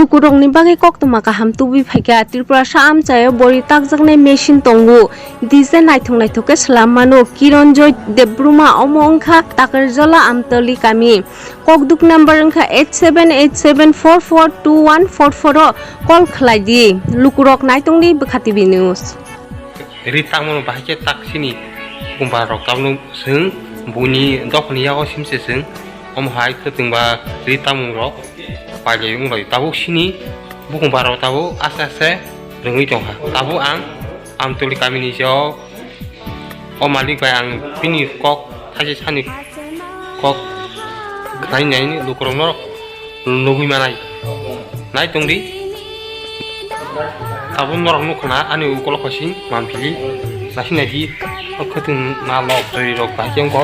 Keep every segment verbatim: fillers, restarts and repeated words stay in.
Lukurokni bagwi koktwma kaham tubui phaikha. Tripura sa amchaio bori takjaknai machine tongo. D J naithok naithok khe swlam mano. Kironjoy Debbarma omo wngkha Takarjala Amtoli kami. Kokduk number wngkha eight seven eight seven four four two one four four o call khlai di. Lukurok naitong di Bwkha T V News. Ri tangmano bahai khe tak sini bukumba rok tabuk chwng buini dophani yago simse chwng omo hai kwtwng ba ri tangmung rok pailai wng bai tabuk sini bukumba rok tabuk aste aste rwngwi tongkha. Tabuk ang Amtoli kamini se o, o malik bai ang bini kok thaisa sani kok khnai nai lukurokno nugwi manai. Nai tong di. Tabuk norok nukha na ani ukolok khosing manpili. Nasi nai di. O khwtwng na lok twi rok bai khe wngkho.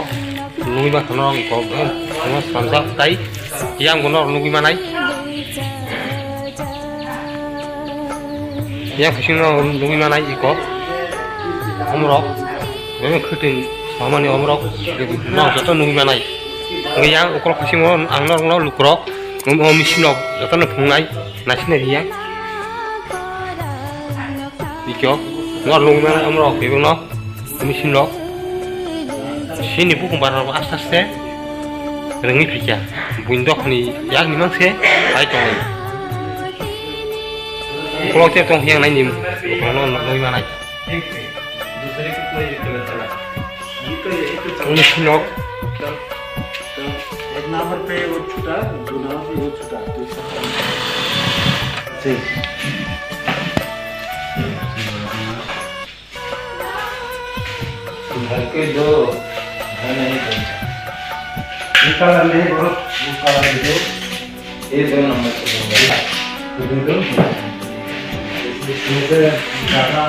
Nugwi mankha norok wngkho. Omo swnamjak tai. Yang bo norok nugwi manai. Yang khosing no nugwi manai iko. Omorok. Bebek khwtwng samani omorok. Norok joto nugwi manai. Hwnkhe yang ukolok khosing o ang norok no lukurok. Omo machine rok jotono phunuknai, naisingni riya. Ikyo, nor nungmani amrok bebakno machine rok. Sini bukhung bararok aste aste rwngwi phaikha. Buini dokhani yakni mangse pai tongo. Ukolok te tong yang naini, ukolokno nugwi manai. दूसरे को कोई रिक्वेस्ट चला। ये तो, ये तो चल उन्नीस लोग। चल। तो एक नंबर पे वो छूटा, दो नंबर पे वो छूटा, दूसरा। ठीक। घर के दो, घर नहीं बनता। ये कलर नहीं, bro, वो कलर दे दो। ये दो नंबर से दो। ये दो। इसमें से ज्यादा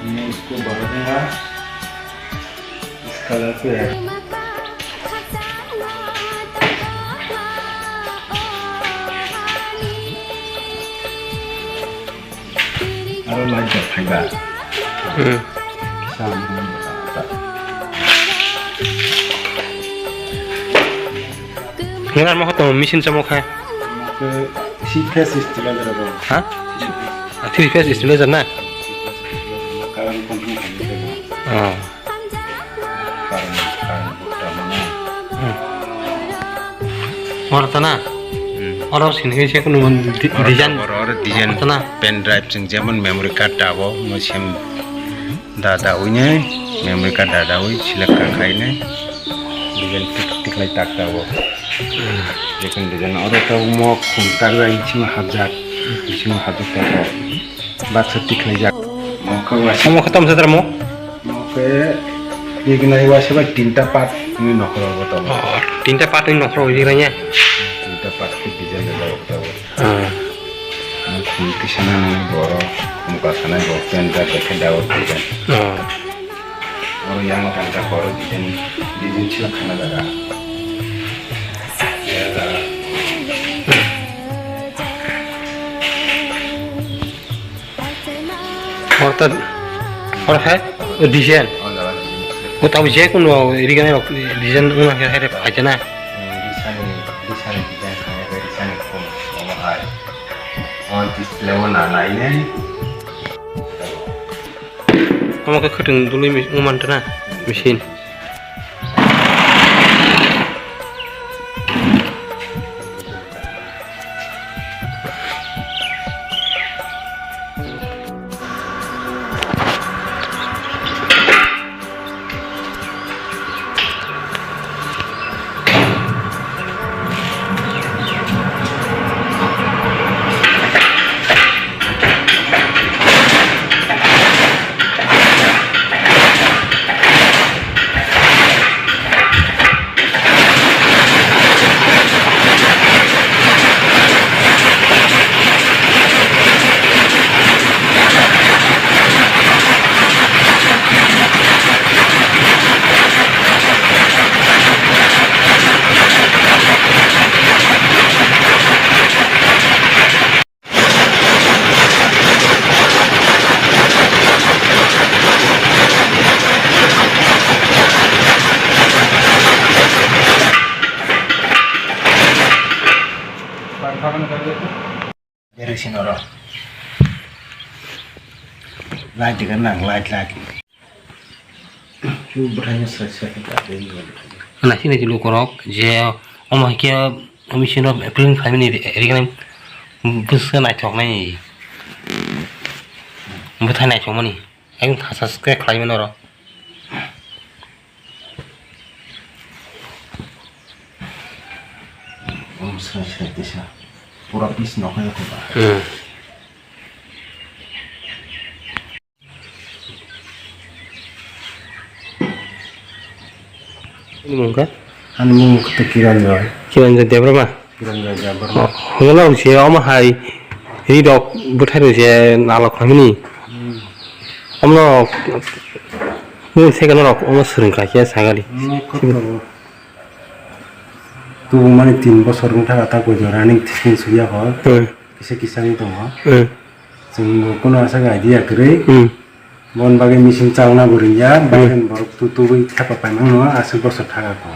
मैं इसको भर दूंगा। Color ko ya. Aro light jak phai ba. Hmm. Sa. Nang ano hoto machine chamo kha. Ke si phase stabilizer abo. Ha? Three phase stabilizer na? Current company khaini. Ah. Current, current board ta mano. Hmm. Oro ta na? Hmm. Oro sini se kunu di-, oro design. Oro, oro design. Oro ta na? Pen drive sing jemon memory card ta abo, mo sem da da ui ne, memory card da da ui select kha khai ne. Design tik, tik lai tak ta abo. Hmm. Jekun design oro ta mo khum tak lai sima hajak, sima hajak ta abo. Baksa tikhlaijak. Omo khe waisa. Omo khe tamo se tamo? Omo khe ignai waisa bai tinta part ni nokhorok bo tongo. Oh, tinta part ni nokhorok ignai ya? Tinta part khe design rijak tongo. Ah. Ani khum kisa nani borok, khum kasanai borok, pant bai khe dawat khe. Ah. Oro yang tangka koro design, design sila khana jaga. Oro ta, oro hai, o design. O jaga design sila. O tamo je kuno iri gana rok design wngna khe hai re phaikhe na. Hmm, risani, risani design khana jaga, risani khum, omo hai. O display o na nai nai. Omo khe khwtwng dului mi-, wngmantana machine. Sini oro. Light dekat nang, light, light. Chu bwthai no sai sai ka dei ni. Naising naising lukurok je omo hai khe machine o print khlaimani re-, regnai bwswk naithoknai bwthai naithokmani. Ayung thasa subscribe khlaimani oro. Om sai sai tisa. Pura piece no kaya ko ba. Hmm. Ini mungka? Ani mung kata Kiranjoy. Kiranjoy Debbarma? Kiranjoy Debbarma. Oh, hono si omo hai ri dok bwthai rok je nalok khamini. Hmm. Omo mung second rok omo swrwng kha khe sagari. Hmm, kok to. Tubumani tin bosor wngkha ta koi jora ning thikni suya ho. Hmm. Kisa kisa wng tongo. Hmm. Chwng bo kuno aswk idea kwrwi. Hmm. Bon bagwi machine chalna bo ringya, hmm, bagwi borok tu tubui thepa paimano aswk bosor thaga ko.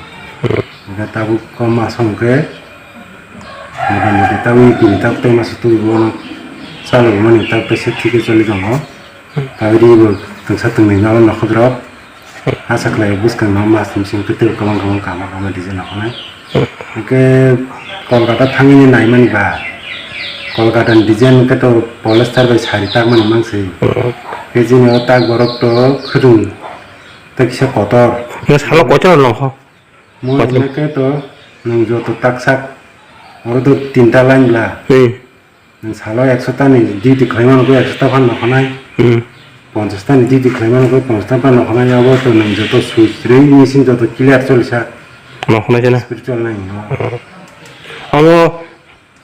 Hmm. Hwnkhe tabuk kok ma song khe mota moti tabuk bini tabuk tei masa tubui bono chalok mani tabuk tei se thike choli tongo. Hmm. Tabuk ri bo twngsa twngwi nokho drop. Asa khlai bwskang no mas ni sing kwtwi kwbang kwbang kama kama design rok nai. Hwnkhe Kolkata thangwi naimani ba Kolkata ni design hwnkhe to polyester bai sari takmani manswi. Hwnkhe chini o tak borok to khwrwng tei kisa kotor. Hwnkhe salo kotor no ho? Mo kotor. Hwnkhe to nwng joto tak sak oro to tinta line bla. Hmm. Nwng salo ekso ta ni duty khlaimano khe ekso ta phan nokhanai. Hmm. Ponchash ta ni duty khlaimano khe ponchash ta phan nokhanai, abo to nwng joto switch rwi machine joto clear cholisa. Nokhanai jena. Spiritual nai no. Hmm. Amo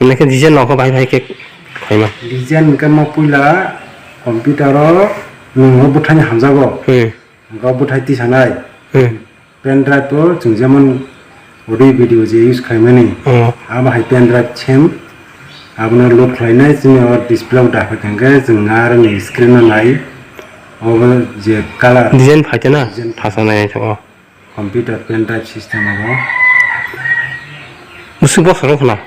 nokhe design nokho bai bai khe khlaima. Design hwnkhe mo puila computer o nwng o bwthani hamjago. Hmm. Hwnkhe o bwthai tisanai. Hmm. Pen drive o chwng jemon audio video je use khlaimani, hmm, abo hai pen drive sem abono load khlainai chini o display o dakhai thangkhe chwng aroni screen o nai obo je color design phaikhe na design thasa nai o computer pen drive system abo. Bwswk bosor wngkha na?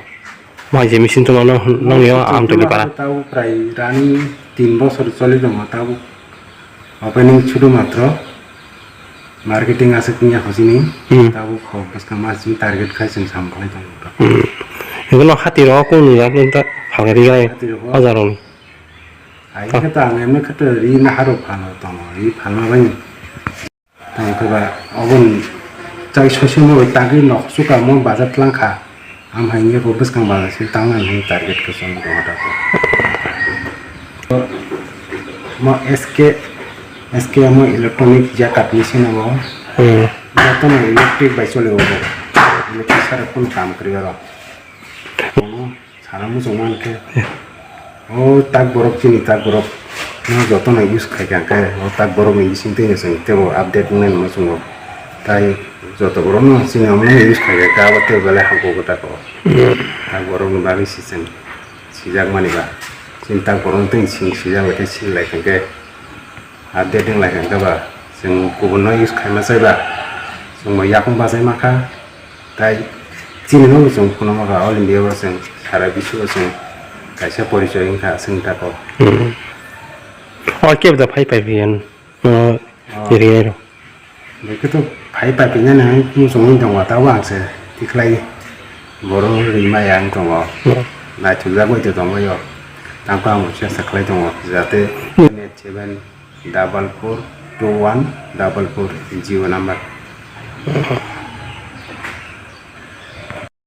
Mai je machine tongma nang, nangni o Amtwlwi para. Tabuk prai running tin bosor choli tongo tabuk. Opening chudu matro. Marketing aswk wngya kho chini. Hmm. Tabuk kho bwskang ma chini target khai chwng sam khlai tongo. Hmm. Ebono hati rok kung nung jak nung ta phalnai ri gai. Hati rok. Bazar rok ni. Ai khe ta ang emni khe to ri nahar rok phalno tongo. Ri phalma bai. Tamo khe ba, oboni chai sosimo bai tagwi nok chukamo bazar tlang kha. Am hai wngya bo bwskang bazar se tang nang hwnwi target khe chwng tongo ta. Mo S K, S K mo electronic jacket ni sina bo. Hmm. Jotono electric bai choli bo. Electric sara phone kam kwrwi aro. Sana muchung mankhe, o tak borok chini tak borok no jotono use khaikha khe, o tak borok ni bising twi no chwng teibo update wngnai muchungo. Tai joto borok no chini omono use khaikha khe, abo teibo belai hamkuk gota kho. Hmm. Tak borok ni bagwi se chwng sijak mani ba, chini tak borok no tei sing sijak bai khe sini lai kha khe. Update wng lai kha ba, chwng kubun no use khaima chai ba, chwng bo yakung bachai ma kha. Tai chini no bo chwng phunukma kha, all India o chwng sara bising o chwng kaisa porichoi wngkha chwng tako. Hmm. O kebo da phai phai phiya, uh, oh. Area ro. Bekhe to phai phai phiya nang muchung wng tongo, tabo ang se tikhlai borok rimaya wng tongo. Hmm. Naithokjagwi to tongo yo. Tamo ang bo chesta khlai tongo jate hmm. Seven double four two one double four Jio number.